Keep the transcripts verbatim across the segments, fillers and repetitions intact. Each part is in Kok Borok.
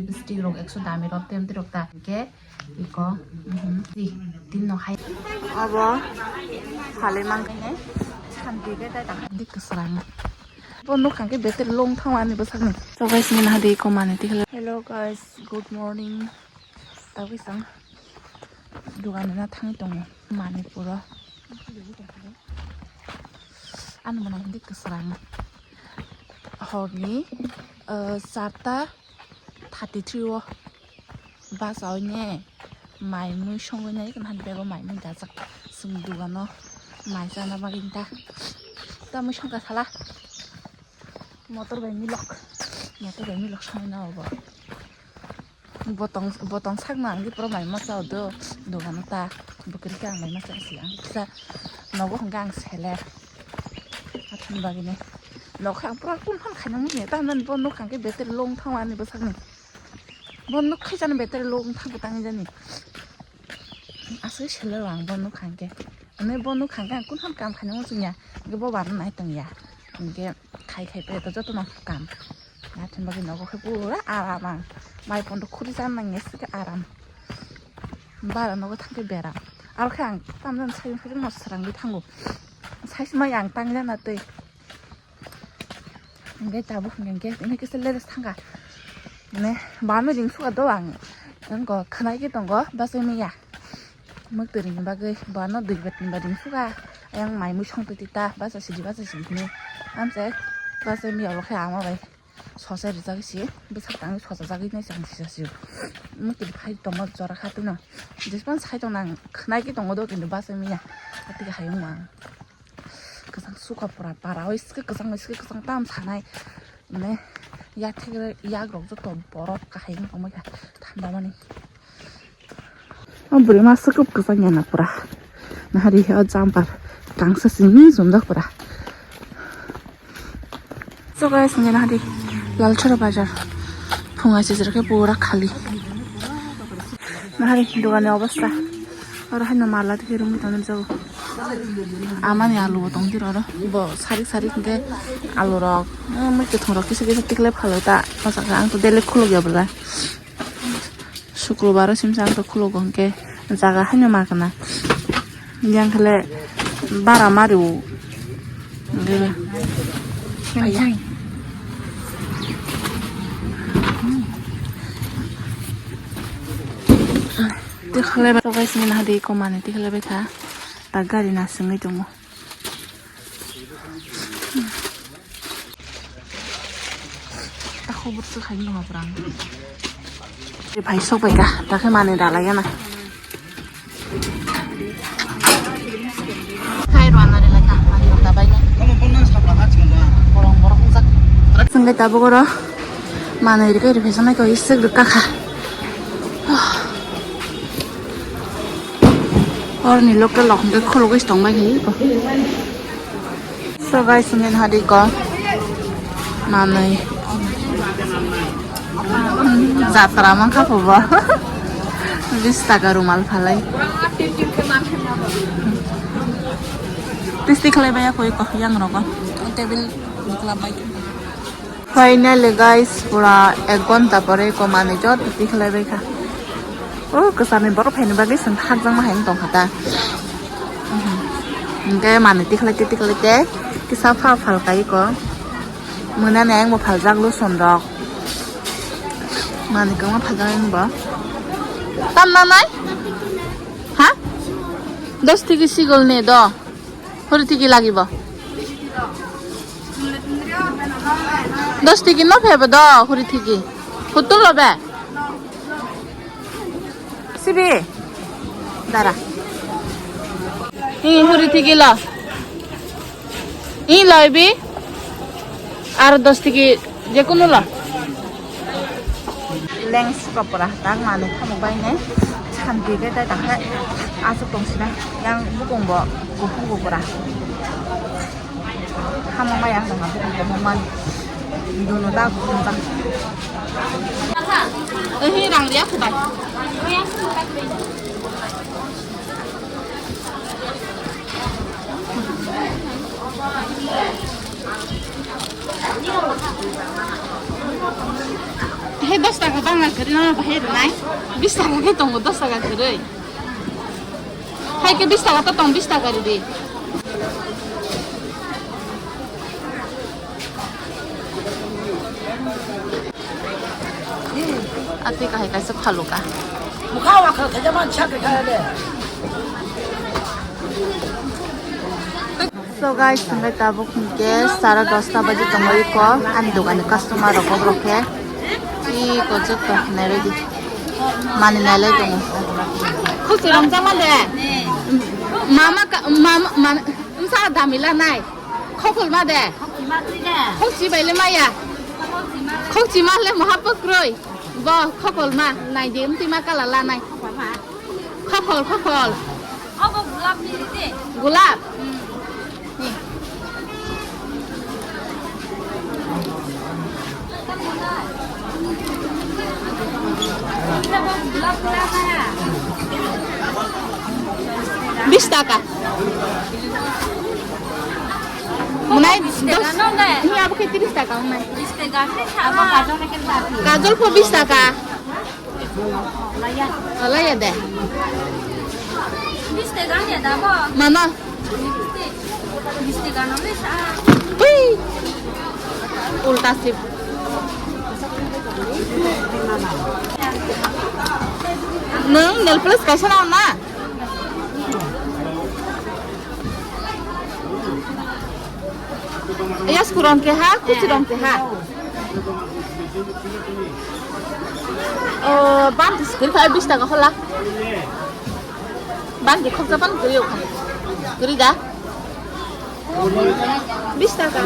Lipstick rok ekso dami rok tem rok ta ke iko. Mhm. Di, din no hai. Abo phalwi mankhe santi khe tai tang. Di kwsrang. Bo nuk hangke better long thang ani bwsakni. So guys, nini hadi iko mani tikhle. Hello guys, good morning. Tabwi sang dugan na thangwi tongo Manipuro. Ano mwnai hindi kwsrang. Horni, eh, charta thirty three o bus o ne mai mui songwi nai kan han bego mai mui dajak sum dugano mai chana bagwi ta. Ta mui songka sala. Motor bai milok. Motor bai milok songwi na obo. Botong, botong sakno ang di puro mai masa do dogano ta bwkri khe ang mai masa si ang kisa nogo hwnka ang seler. Athun bagini nokha ang pura kun phan khaina muni ta nan bo nok hangke better long thang ani bwsakni bo nok khaisano better long thang tangi jani aswk seler ang bo nok hangke ane bo nok hangke ang kun phan kam khaina muchungya bo bar nai tongya hingke khai khai pore to joto no kam. Naithok bagwi nogo khe pura aram ang. Mai pondo khuri chan nang ya sika aram. Bara nogo thangke beram. Aro khe ang tamjani sai sai no srangwi thango. Sai mai ang tang jana tei. Hingke tabuk hingke hingke kisa leres thangka. Ne bano ring suka do ang. Ang ko khanai ke tongo basai miya. Mwtwrwini bagwi bono dui batni ba ring suka. Ayang mai mui songtwi ta basa sidi basa sidi hwnwi. Amse basa miya bo khe ama bai sosa rijak si bwsak tangwi sosa jagwi nai chang sisa sio. Mwtwrwi phai tongo jora khatino. Jespan sai tong nang khnai ki tongo do kintu basa miya. Atike hayung ma. Kwchang suka pura para oi sike kwchang oi sike kwchang tam sanai. Mane yathek yagrok joto borok kahai wng tongmani thanda mani. O bwrwi ma swkap kwchang ya na pura. Nahari o jumper tangsa simi jumjak pura. So guys, nge nahari Lalchara bazar phunga sijra khe pura khali. Nahari dogani obostha. Oro haino mala twi rwngwi tongwi jago. Amani alu bo tong phir oro. Bo sarik sarik hwnkhe alu rok, eh, mui kwthwng rok kisa kisa tikhlai phalo ta. O jaga ang to daily khuluk ya bwla. Sukrubar o simsa ang to khulogo hwnkhe jaga haino ma kana. Yang khle bara mari o. Tikhlai ba guys, nini hadi komani tikhlai bai kha. Ta gari na sengwi tongo. Takhuk bwswk hai wngma phrang. Phai sok bai kha, ta khe manwi ralai gana. Khai rwna rwlai kha, manwi rok dabai nai. Borok borok wngjak. Chwng khe tabuk oro manwi rwkhe rwphai sanai khe iswk rwkha kha. Orni local rok hwnkhe khulugwi se tongbai khe eko. So guys, nini hadi ko manwi jatra mankha phubo. Bis taka rumal phalai. Tisti khlai baya koi ko yang rogo. Table bukla bai. Finally guys, pura ek ghonta pore ko manwi joto tikhlai bai kha. O kwchani borok phaini bagwi chwng hakjakma hai wng tongkha ta. Hwnkhe manwi tikhlai te tikhlai te kisa phal phal kai ko. Mwnani ayang bo phaljak lotion rok. Manwi kwbangma phaljak ayang bo. Tam nanai? Ha? Dos tiki sigol ne do. Huri tiki lagibo. Dos tiki no phebo do huri tiki. Hutul lo be. Sibi. Dara. Hi huri tiki lo. Hi lo ibi. Aro dos tiki je kunu lo. Leng suka pura tak mani khamu bai ne santi ke tai tak asuk tong sina yang bukung bo kuphung bo pura khamu bai yang tong bukung bo man dono da kuphung ta. Ehi rang ria khubai. He dos taka bangla kwrwi no bahai rwnai. Bis taka khe tongo, dos taka kwrwi. Hai khe bis taka to tong, bis taka rwdi. Atwi kahai kaisa phaluka. Mukha wa kha khaja man chak kha de. So guys, hwnkhai tabuk hinkhe sara dosta baji tongo iko, ani dogani customer rok bobrok khe iko joto nailai di, mani nailai tongo. Khulsi rong chama de. Mama ka, mama, mama, wngsa damila nai. Khokhol ma de. Khokhol ma twi de. Khokchi bai le maya. Khokhchi ma le maha pwkroi. Bo khokhol ma nai di, mtwi ma kala la nai. Khokhol ma. Khokhol, khokhol. Obo gulab ni de. Gulab? Hmm. Ni. Bis taka. Mwnai dos taka no de. Ni abo khe tris taka wngnai. Bis taka khe sa ba. Kajol pho bis taka. Olaya de. Bis taka ya da bo. Mama. Bis taka no le sa. Hui. Ulta sip. Nung nail polish kaisa na na. Yes, kurang keha, kuchurang keha. Oh, banti sekali kaya bis taka hola. Banti khoksa pan kiri okan. Kiri da. Bis taka.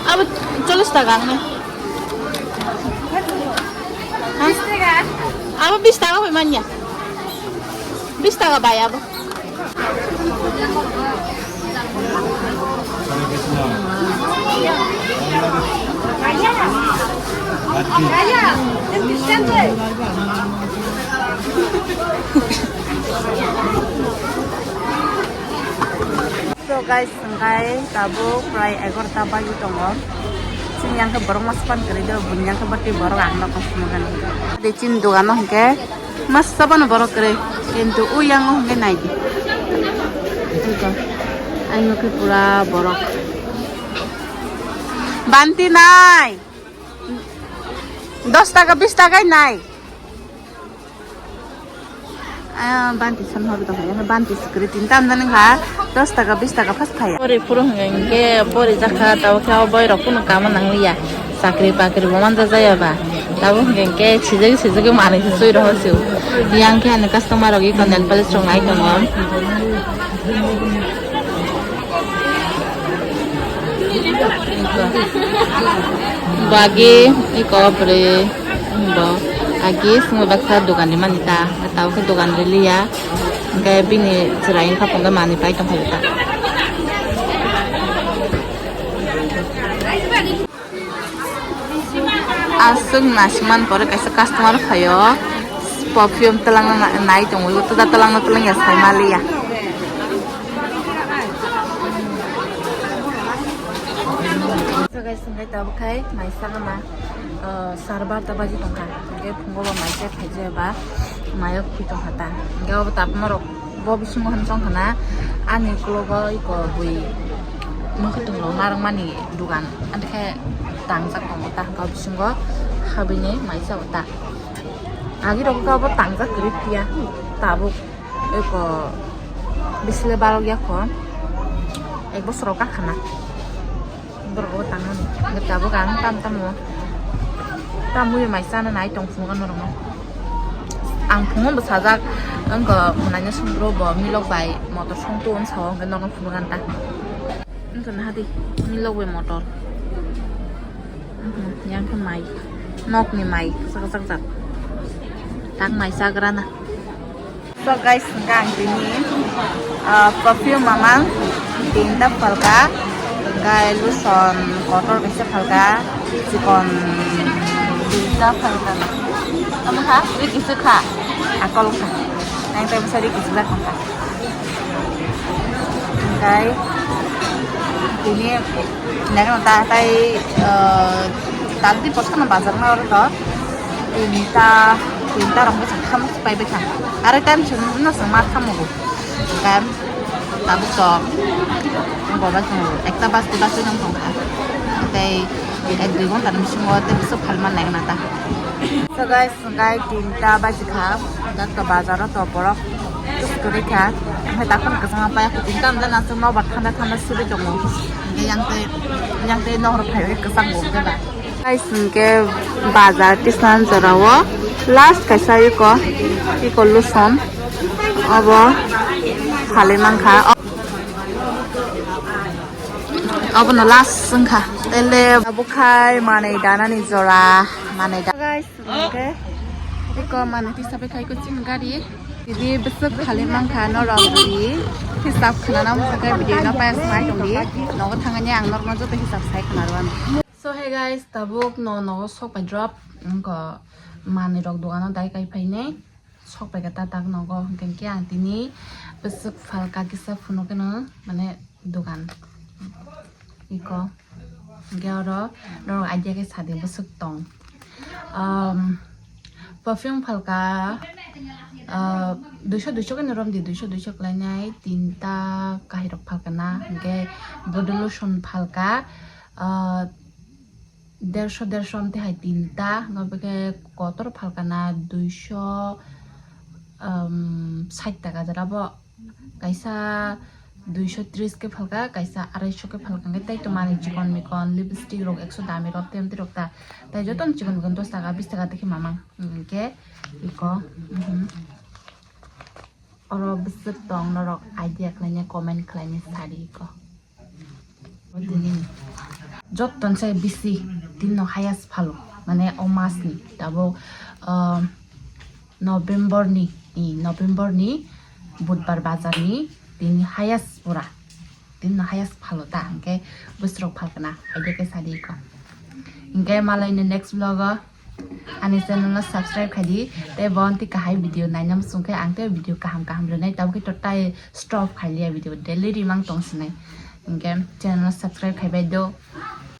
Abo chollish taka ang nai. Ha? Abo bis taka bai manya. Bis taka bai abo. So guys, hwnkhe tabuk prai egarota baji tongo. Chini yang khe borok masa pan kwrwi do, buini yang khe bati borok ang rok sumagani. De chini dogano hwnkhe masa pan borok kwrwi, kintu o yang o hwnkhe nai di. Eko, ang nukhe pura borok. Banti nai. Dos taka, bis taka nai. Ah, banti san hor tong kha, banti sikri tin tam dan kha, dos taka, bis taka pas phaya. Pori puro hwnkhe, pori jakha, tabo khe o boy rok kunu kamo nang liya, chakri bakri bo manja jaya ba, tabo hwnkhe sijak sijak manwi se sui roho se, yang khe ani customer rok iko nail polish rok nai tongo. Bagi iko bwrwi bo agi swngo baksa dogan rimani ta, tabo khe dogan riliya, hwnkhe bini chwrai wngkha phunukhe manwi pai tongkha ta. Aswk nasimani pore kaisa customer phaio, perfume twlangna nai tongo, twda twlangna twlangya sai maliya. So guys, hwnkhe tabuk khai maisa gana, uh, sar barta baji tongkha, hwnkhe phungo bo maisa khaijaya ba mayo khwi tongkha ta, hwnkhe obo tabukma rok. Bo bisingo hwn chong khna ani uklogo iko bui mwkhwtwng rok narwkmani dogan, ani khe tangjak tongo ta, hwnkhe o bisingo habwini maisa bo ta. Agi rok khe obo tangjak kwrwi phiya, tabuk iko bisle barok ya kho, ek bosor rok kakhna. Borok bo tangmani. Hwnkhe tabuk ang tam tamo. Tamwi mai chana nai tong phunukgo norokno. Ang phungo bo sajak, wngkha mwnaino songkro bo milok bai motor songto wng sao hwnkhe norokno phunukgo ang ta. Wngkha naha di milok bai motor. Yang khe mai. Nokni mai kwchak kwchak jat. Tak mai chagrana. So guys, hwnkha ang tini, ah, perfume mamang tinta phalka, Hingkai luson kotor kaisa phalka, chikon duita phalka. Tamo kha? Ri kisu kha. Akol kha. Nang tai bwsa ri kisu jak kha. Hingkai tini nang ta tai, eh, tang di post kana bazar ma oro to. Tinta, tinta rok bwsa kham pai bai kha. Aro time sung no sung ma khamu. Kan tabuk to boba sung ekta bas di bas nang tong kha. Tei ek dui ghonta ni bisingo tei bwswk phalma nai na ta. So guys, hingkai tinta baji kha. Dak to bazar o to borok kwrwi kha. Hai tak phano kwchangma paya kho tinta amda na sung nobar thanda thanda suri tongo. Hingke yang tei yang tei nohor phai kwchang bo hingke ba. Guys, hingke bazar tisan jora o last kaisa iko, iko luson obo phalwi mankha. Obono last wngkha. Tele abo khai manui danani jora, manui da-, guys, hingke iko manui tisa bai khai kuching gari. Tini bwswk phalwi mankha norok di hisab khwnana muchungkhe video no payas mai tongdi. Nogo thangani ang norokno joto hisab sai khwna rwano. So hey guys, tabuk no nogo sok pai drop, wngkha manui rok dogano dai kai phainai, sok pai kha ta tak nogo, hwnkhe ang tini bwswk phalka kisa phunukgwno mane dogan iko, hwnkhe oro norok idea khe sadi bwswk tong, um, perfume phalka, uh, duiso duiso khe no romdi, duiso duiso khlainai tinta kahirok phalka na, hwnkhe body lotion phalka, uh, derso derso amtwi hai tinta, hwnkhe kotor phalkana duiso, um, sait taka jora bo, kaisa duiso tris khe phalka, kaisa araiso khe phalka, hwnkhe tei to manwi chikon mikon lipstick rok ekso dami rok tei amtwi rok ta, tei jotono chikon mikon dos taka bis taka tei khe mamang, hwnkhe iko, mhm. Oro bwswk tong norok idea khlaina comment khlaina sadi iko. Jottoni sai bisi tinno highest phalo, mane o masni tabuk, ah, November ni, i, November ni budbar bazar ni tini highest pura, tinno highest phalo ta, hwnkhe bwswk phalkana idea khe sadi iko. Hwnkhe malai ni next vlog o ani channel no subscribe khai di, tei bo tei kahai video naina muchung khe ang tei video kaham kaham rwnai, tabuk khe to tai stop khai liya video daily rimang tong sinai, hwnkhe channel no subscribe khai bai do.